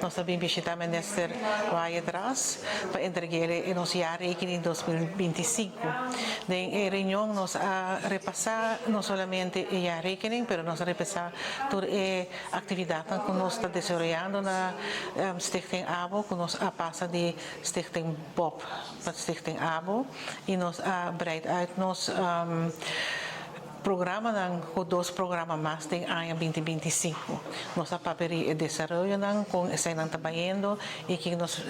Nos a bin bishita Minister Wyatt-Ras pa entreg'e e nos jaarrekening 2025. Den e reunion nos a repasa no solamente e jaarrekening, pero nos a repasa tur e actividad cu nos ta desaroyando na Stichting ABO, cu nos a pasa di Stichting BOP pa Stichting ABO y nos a breid uit nos programanan cu dos programa mas den aña 2025. Nos a papia e desaroyonan con eseynan ta bayendo y cu nos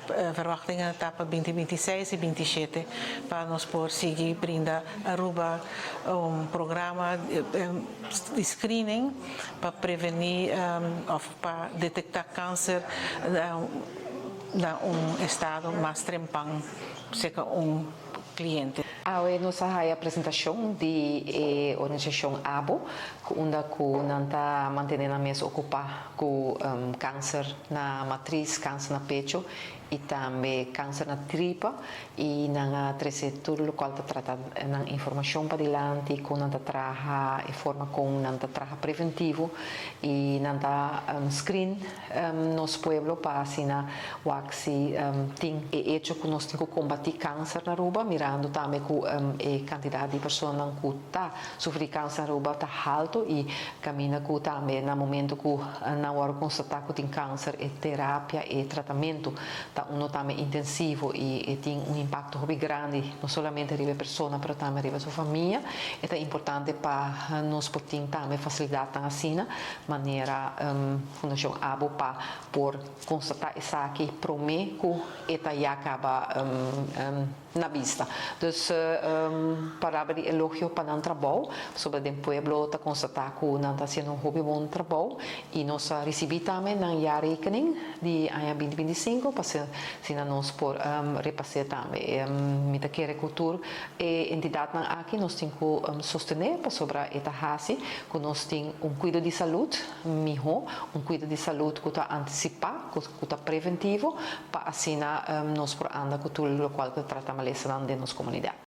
verwachtingen ta pa 2026 y 27 pa nos por sigui brinda Aruba un programa di screening pa preveni of pa detecta cancer na un estado mas trempan cerca un cliente. Awe nos a haya presentacion di organisacion ABO, unda cu nan ta mantene nan mes ocupa cu cancer na matriz, cancer na pecho y tambe cancer na tripa, y nan a trece tur locual ta trata nan informacion padilanti, con nan ta traha, e forma con nan ta traha preventivo y nan ta screen nos pueblo pa asina wak si tin e hecho cu nos tin cu combati cancer na Aruba, mirando tambe cu e cantidad di persona cu ta sufri cancer na Aruba ta halto y camina cu tambe na momento cu nan wordo constata cu tin cancer, e terapia e tratamento ta uno tambe intensivo y tin un impacto hopi grandi, no solamente riba e persona pero tambe riba su famia. E ta importante pa nos por tin tambe facilidad asina, manera Fundacion ABO, pa por constata esaki prome cu e ta ya caba na bista. Dus palabra di elogio pa nan trabou, sobre den pueblo ta constata cu nan ta haciendo un hopi bon trabou y nos a ricibi tambe nan jaarrekening di aña 2025 pa asina nos por repasa tambe. Mi ta kere cu tur e entidadnan aki nos tin cu sostene pasobra e ta hasi cu nos tin un cuido di salud miho, un cuido di salud cu ta anticipa, cu ta preventivo, pa asina nos por anda cu tur locual cu trata malesa den nos comunidad.